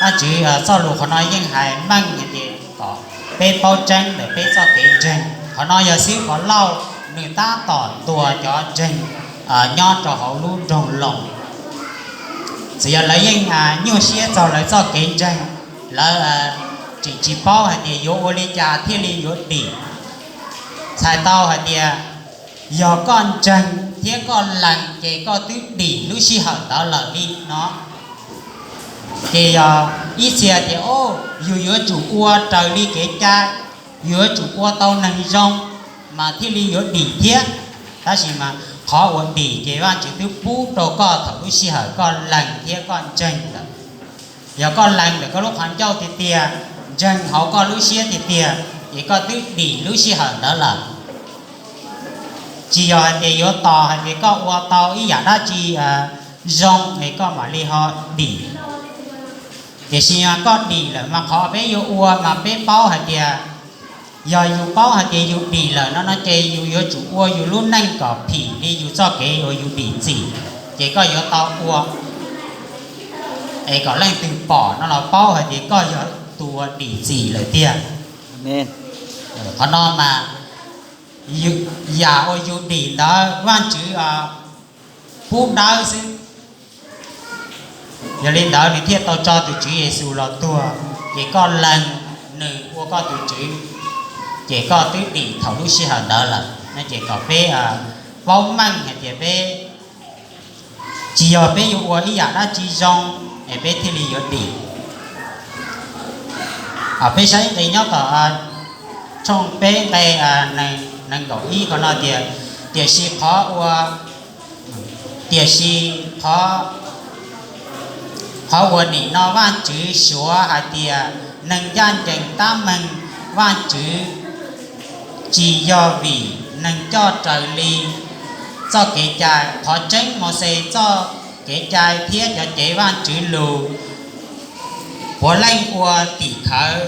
Vajtswv txoj lus qhov no yeej hais meej hais tias kom peb paub tseeb ntawm peb txoj kev ntseeg. Qhov no yog xib hwb Pov Lauj nws tab tom ntuas cov ntseeg nyob rau hauv lub nroog Loos. Txawm yog lawv yeej nyuaj siab txog lawv txoj kev ntseeg, lawv tseem tsis paub hais tias yuav ua li cas thiaj li yuav dim. Txhais tau hais tias yog koj ntseeg thiab koj lees ces koj twb dim lub sij hawm ntawd lawm li no. Ces yog ib txhia tias, o, yus yuav tsum ua raws li kev cai, yus yuav tsum ua tau neeg zoo mas thiaj li yuav dim thiab. Tab sis mas qhov uas dim ces Vajtswv twb pub rau koj thaum lub sij hawm koj lees thiab koj ntseeg lawm. Yog koj lees ntawm koj lub qhov ncauj tiag tiag, ntseeg hauv koj lub siab tiag tiag, ces koj twb dim lub sij hawm ntawd lawm. Tsis yog hais tias yuav tos hais tias koj ua tau ib yam dab tsi zoo es koj mam li ho dim. Tiam sis mas koj dim lawm mas qhov peb yuav ua mas peb paub hais tias, yog yus paub hais tias yus dim lawm no no ces yus yuav tsum ua yus lub neej kom phim li yus txoj kev uas yus dim txim, ces koj yuav tau ua es kom leej twg pom no los paub hais tias koj yog tus uas dim txim lawm tiag. Qhov no mas yam uas yus dim ntawd Vajtswv pub dawb xwb. Yog li ntawd nws thiaj tau tso tus Tswv Yexus los tuag, ces koj lees nws ua koj tus Tswv, ces koj twb dim thaum lub sij hawm ntawd lawm no. Ces kom peb paub meej hais tias peb, tsis yog peb yuav ua ib yam dab tsi zoo es peb thiaj li yuav dim. Peb saib nqe nyob tom tshooj peb nqe nees nkaum ib qhov no tias, tiam sis qhov ua, tiam sis qhov, qhov uas nim no Vajtswv suav hais tias neeg ncaj ncees tab meeg Vajtswv tsis yog vim neeg coj raws li txoj kev cai. Qhov tseeb Mauxes txoj kev cai thiab cov cev Vajtswv lus puav leej ua tim khawv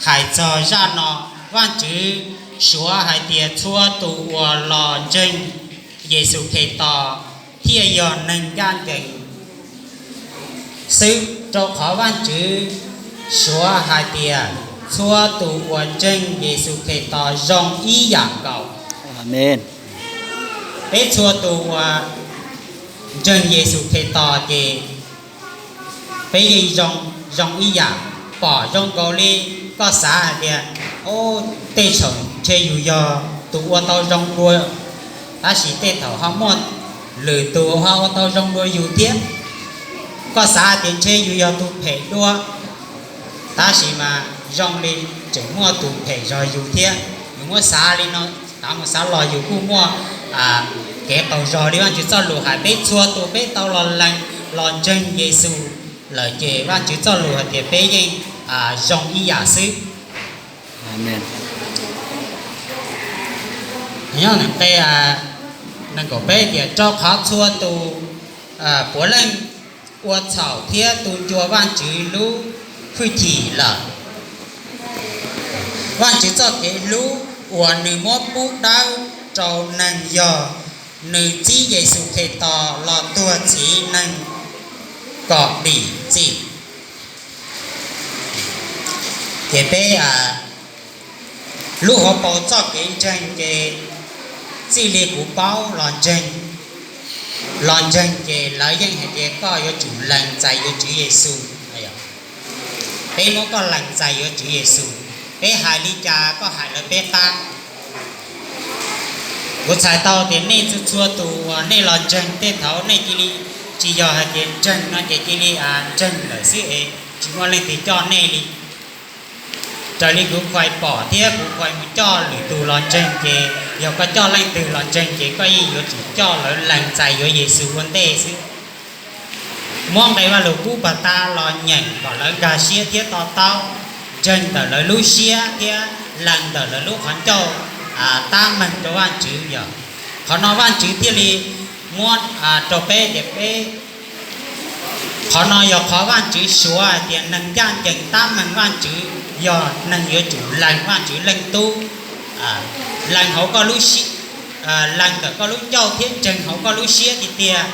hais txog zaj no. Vajtswv suav hais tias txhua tus uas los ntseeg Yexus Khetos thiaj yog neeg ncaj ncees xwb, rau qhov Vajtswv suav hais tias txhua tus uas ntseeg Yexus Khetos zoo ib yam nkaus. Peb txhua tus uas ntseeg Yexus Khetos ces peb yeej zoo ib yam, pom zoo nkaus li koj xav hais tias, o, tej thaum ntshe yus yog tus ua tau zoo dua, tab sis tej thaum ho muaj lwm tus ho ua tau zoo dua yus thiab. Koj xav hais tias ntshe yus yog tus phem dua, tab sis mas zoo li tseem muaj tus phem zog yus thiab. Yus muab xav li no, xav mus xav los yus kuj muaj kev qaug zog li Vajtswv txoj lus hais. Peb txhua tus peb tau los lees los ntseeg Yexus lawm ces Vajtswv txoj lus hais tias peb yeej zoo ib yam xwb. Nyob nqe nees nkaum peb tias, rau qhov txhua tus puav leej ua txhaum thiab tu ncua Vajtswv lub hwj chim lawm. Vajtswv txoj kev hlub uas nws muab pub dawb rau neeg yog nws txib Yexus Khetos los tuag txhiv neeg kom dim txim. Ces peb lub hauv paus txoj kev ntseeg ces txij li kuv paub los ntseeg, los ntseeg ces lawv yeej hais tias koj yuav tsum lees txais yuav Tswv Yexus. Peb muab koj lees txais yuav Tswv Yexus, peb hais li cas koj hais lawv peb qab. Kuv txhais tau tias nej txhua txhua tus uas nej los ntseeg tej thaum nej cia li, tsis yog hais tias ntseeg no ces cia li ntseeg lawm xwb es tsis muaj leej twg coj nej li. Raws li kuv khuais pom thiab kuv khuais mus coj lwm tus los ntseeg ces yog koj coj leej twg los ntseeg ces koj yeej yuav tsum coj lawv lees txais yuav Yexus ua ntej xwb. Muab nqe Vajluskub pag tas los nyeem kom lawv nkag siab thiab to taub, ntseeg ntawm lawv lub siab thiab lees ntawm lawv lub qhov ncauj tab meeg rau Vajtswv yog. Qhov no Vajtswv thiaj li muab rau peb tias peb, qhov no yog qhov Vajtswv suav hais tias neeg ncaj ncees tab meeg Vajtswv yog neeg yuav tsum lees Vajtswv leej tub, lees hauv koj lub, lees ntawm koj lub ncauj thiab ntseeg hauv koj lub siab tiag tiag,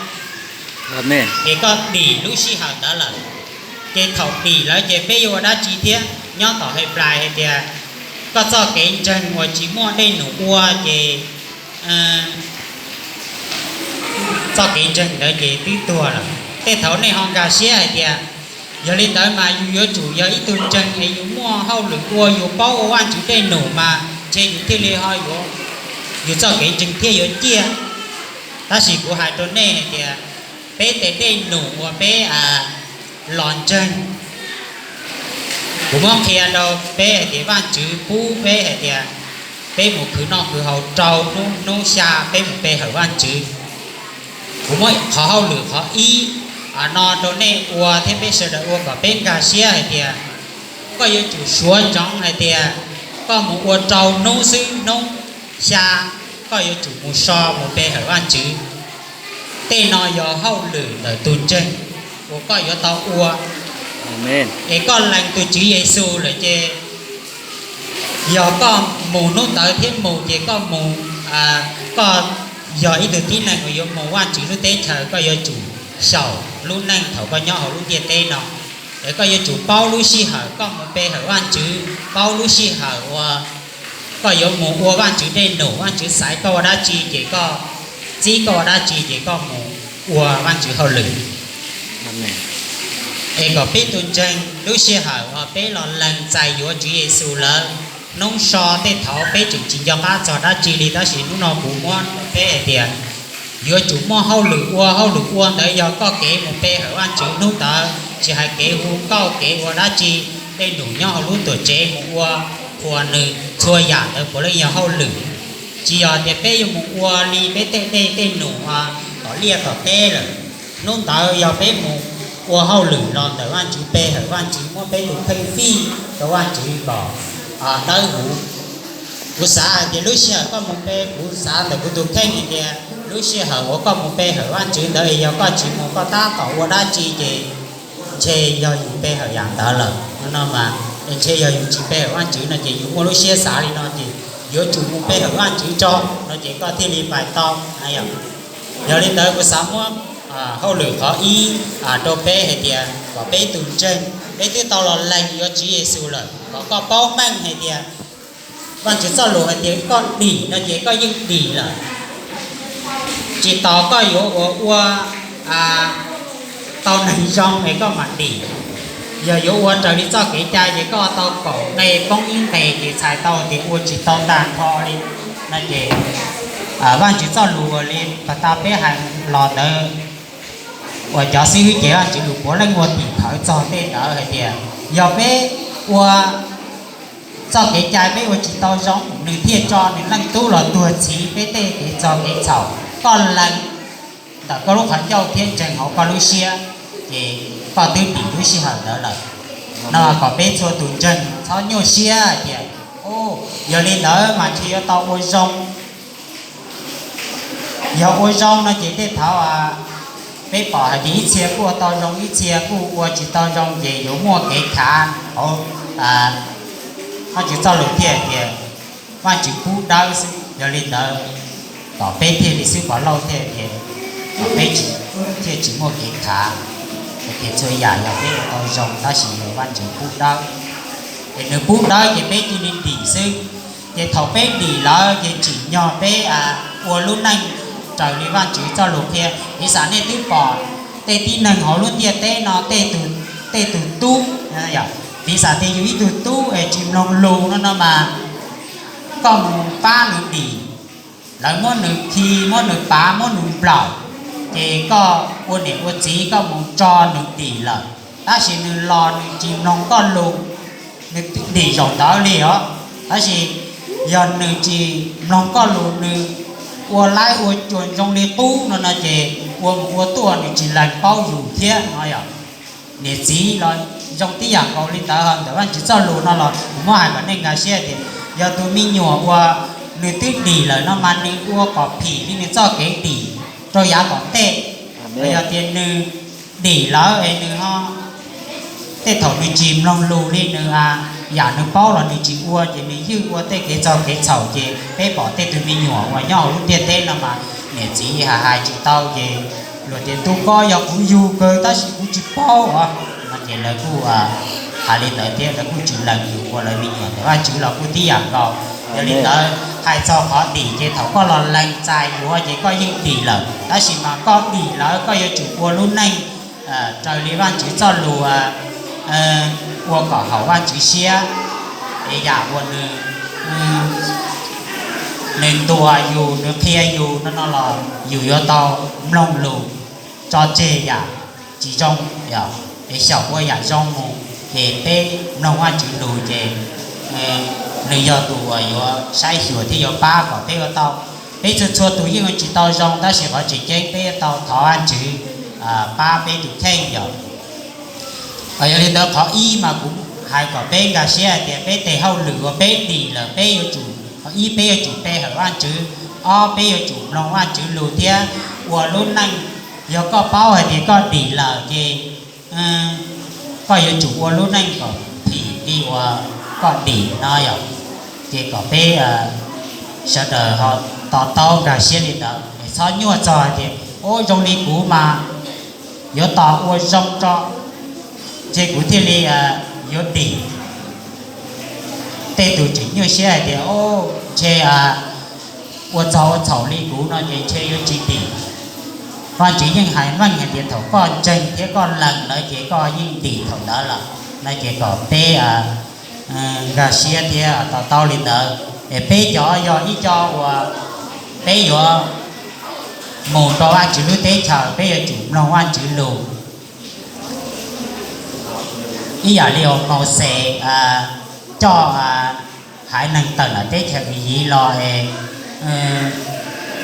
ces koj dim lub sij hawm ntawd lawm. Ces thaum dim lawm ces peb yuav ua dab tsi thiab? Nyob tom Henplais hais tias, koj txoj kev ntseeg uas tsis muaj dej num ua ces txoj kev ntseeg ntawd ces twb tuag lawm. Tej thaum nej ho nkag siab hais tias, yog li ntawd mas yus yuav tsum yog ib tug ntseeg es yus muaj hauj lwm ua, yus paub ua Vajtswv dej num mas ntshe yus thiaj li ho yuav, yus txoj kev ntseeg thiaj yuav ciaj. Tab sis kuv hais rau nej hais tias, peb tes dej num uas peb los ntseeg, kuv muab qhia rau peb hais tias Vajtswv pub peb hais tias, peb mus khwv noj khwv haus rau hnub, hnub xya peb mus pe hawm Vajtswv. Kuv muab qhov hauj lwm qhov ib no rau nej ua thiab peb sawv daws ua kom peb nkag siab hais tias, koj yuav tsum suav ntsoov hais tias, koj mus ua rau hnub xwb, hnub xya koj yuav tsum mus so mus pe hawm Vajtswv. Tej no yog hauj lwm ntawm tus ntseeg uas koj yuav tau ua. Es koj lees tus Tswv Yexus lawm ces, yog koj mus hnub ntawd thiab mus ces koj mus, koj yog ib tug tib neeg uas yuav mus Vajtswv lub teb chaws, koj yuav tsum xyaum lub neej thaum koj nyob hauv lub ntiaj teb no. Es koj yuav tsum paub lub sij hawm koj mus pe hawm Vajtswv, paub lub sij hawm uas koj yuav mus ua Vajtswv dej num, Vajtswv xaiv koj ua dab tsi ces koj, txib koj ua dab tsi ces koj mus ua Vajtswv hauj lwm. Es kom peb tus ntseeg lub sij hawm uas peb los lees txais yuav Tswv Yexus lawm, hnub so tej thaum peb tseem tsis nco qab txog dab tsi li, tab sis hnub no kuv muab peb hais tias, yuav tsum muaj hauj lwm ua. Hauj lwm ua ntawd yog koj kev mus pe hawm Vajtswv hnub ntawd, tsis hais kev hu nkauj kev ua dab tsi, dej num nyob hauv lub tuam tsev mus ua, qhuas nws txhua yam ntawd puav leej yog hauj lwm. Tsis yog tias peb yuav mus ua li peb tej dej tej num tom liaj tom teb lawm. Hnub ntawd yog peb mus ua hauj lwm los ntawm Vajtswv, pe hawm Vajtswv, muab peb tus kheej fij rau Vajtswv kom dawb huv. Kuv xav hais tias lub sij hawm koj mus pe, kuv xav ntawm kuv tus kheej hais tias lub sij hawm uas koj mus pe hawm Vajtswv ntawd, yog koj tsis mus koj tab tom ua dab tsi ces ntshe yog yus pe hawm yam ntawd lawm no mas, ntshe yog yus tsis pe hawm Vajtswv no ces yus muaj lub siab xav li no ces yuav tsum mus pe hawm Vajtswv tso no ces koj thiaj li pais tau. Yog li ntawd kuv xav muab hauj lwm qhov ib rau peb hais tias kom peb tus ntseeg, peb twb tau los lees yuav Tswv Yexus lawm, kom koj paub meej hais tias Vajtswv txoj lus hais tias koj dim no ces koj yeej dim lawm. Tsis tos koj yuav ua, ua tau neeg zoo es koj mam dim. Yog yuav ua raws li txoj kev cai ces koj tau kaum nqe poob ib nqes ces txhais tau tias ua tsis tau tag nrho li no ces, Vajtswv txoj lus uas li pas tas peb hais los ntawd uas cov xib hwb cev Vajtswv lus puav leej ua tim khawv txog tej ntawd hais tias, yog peb ua txoj kev cai peb ua tsis tau zoo, nws thiaj tso nws Leej Tub los tuag txhiv peb tej kev txog kev txhaum. Koj lees ntawm koj lub qhov ncauj thiab ntseeg hauv koj lub siab, ces koj twb dim lub sij hawm ntawd lawm. No kom peb txhua tus ntseeg txhob nyuaj siab hais tias, yog li ntawd mas ntshe yuav tau ua zoo. Yog ua zoo no ces tej thaum peb pom hais tias ib txhia kuj ua tau zoo, ib txhia kuj ua tsis tau zoo ces yuav muaj kev khav hauv Vajtswv txoj lus thiaj tias Vajtswv pub dawb xwb. Yog li ntawd, kom peb thiaj li xwb pov lauj thiaj tias, kom peb tsis, thiaj tsis muaj kev khav, hais tias txhua yam yog peb ua tau zoo tab sis yog Vajtswv pub dawb. Es nws pub dawb ces peb cia li dim xwb. Ces thaum peb dim lawm ces tsim nyog peb ua lub neej raws li Vajtswv txoj lus qhia. Piv xam nej twb pom tej tib neeg hauv lub ntiaj teb no, tej tug tub, piv xam tias yus ib tug tub es tsis mloog lus no no mas, koj mus pab nws dim, lawv muab nws khi, muab nws pav, muab nws nplawm, ces koj ua niam ua txiv koj mus tso nws dim lawm, tab sis nws los nws tsis mloog koj lus, nws dim zaum ntawd li os. Tab sis yog nws tsis mloog koj lus, nws ua laib ua cuag zoo li qub no no ces ua mus ua tuaj nws tsis lees paub yus thiab no yom. Niam txiv los zoo tib yam nkaus li ntawd. Ntawm Vajtswv txoj lus no los kuv muab hais kom nej nkag siab tias, yog tus me nyuam uas nws twb dim lawm no mas nws ua kom phim li nws txoj kev dim rau yav tom ntej. Yog tias nws dim lawm es nws ho, tej thaum nws tsis mloog lus li, nws, yam nws paub los nws tsis ua, ces nws ywj ua tej kev txog kev txhaum, ces peb pom tej tug me nyuam uas nyob hauv lub ntiaj teb no mas niam txiv hais hais tsis tau, ces luag tias, ntu ko yog kuv yug kawg tab sis kuv tsis paub os. ces lawv kuj hais li ntawd thiab, lawv kuj tsis lees yus ua lawv me nyuam ntawm Vajtswv los kuj tib yam nkaus. Yog li ntawd hais txog qhov dim ces thaum koj los lees txais yuav ces koj yeej dim lawm, tab sis mas koj dim lawm koj yuav tsum ua lub neej raws li Vajtswv txoj lus ua kom haum Vajtswv siab, es yam uas nws nws ntuas yus, nws qhia yus no no los yus yuav tau mloog lus, tso tseg yam tsis zoo, es xyaum ua yam zoo mus. Ces peb mloog Vajtswv lus ces nws yog tus uas yuav saib xyuas thiab yuav pab kom peb ua tau. Peb txhua txhua tus yeej ua tsis tau zoo, tab sis qhov tseem ceeb peb yuav tau thov Vajtswv pab peb tus kheej yom. Yog li ntawd qhov ib mas kuv hais kom peb nkag siab hais tias peb tes hauj lwm uas peb dim lawm peb yuav tsum, qhov ib peb yuav tsum pe hawm Vajtswv, ob peb yuav tsum mloog Vajtswv lus thiab ua lub neej. Yog koj paub hais tias koj dim lawm ces koj yuav tsum ua lub neej kom phim li uas koj dim no yom. Ces kom peb sawv daws ho to taub nkag siab li ntawd, txhob nyuaj txog hais tias ub zoo li kuv mas yuav tos ua zoo tso, ntshe kuv thiaj li yuav dim. Tej tus tseem nyuaj siab hais tias ub ntshe ua txog ua txhaum li kuv no ces ntshe yuav tsis dim. Vajtswv yeej hais meej hais tias thaum koj ntseeg thiab koj lees lawm ces koj yeej dim thaum ntawd lawm no. Ces kom peb nkag siab thiab to taub li ntawd, es peb cov yog ib co uas peb yuav mus rau Vajtswv lub teb chaws peb yuav tsum mloog Vajtswv lus. Ib yam li uas Mauxes coj haiv neeg tawm lawm teb chaws Iziv los es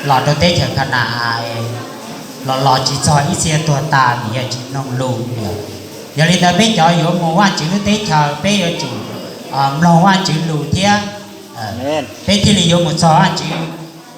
los rau teb chaws Ka na-as, los los tsis txog ib txhia tuag tas vim yog tsis mloog lus. Yog li ntawd peb cov yuav mus Vajtswv lub teb chaws peb yuav tsum mloog Vajtswv lus thiab, peb thiaj li yuav mus txog Vajtswv.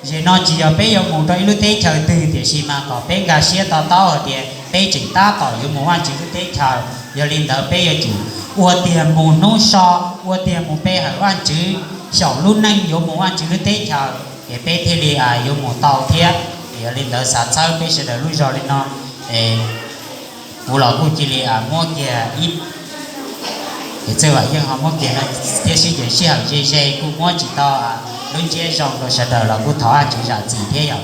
Zem no tsis yog peb yuav mus rau ib lub teb chaws twg, tiam sis mas kom peb nkag siab to taub hais tias peb tseem tab tom yuav mus Vajtswv lub teb chaws. Yog li ntawd peb yuav tsum ua tiag mus hnub so, ua tiag mus pe hawm Vajtswv xyaum lub neej yuav mus Vajtswv lub teb chaws, ces peb thiaj li yuav mus tau thiab. Yog li ntawd xav txhawb peb sawv daws lub zog li no, kuv los kuj cia li muab kiag ib, ces Txawj Vam Yeej ho muab kiag no thiab, sib ces sij hawm ze ze kuj muab tsis tau lub ntsiab zoo rau sawv daws los kuj thov Vajtswv zam txim thiab yom.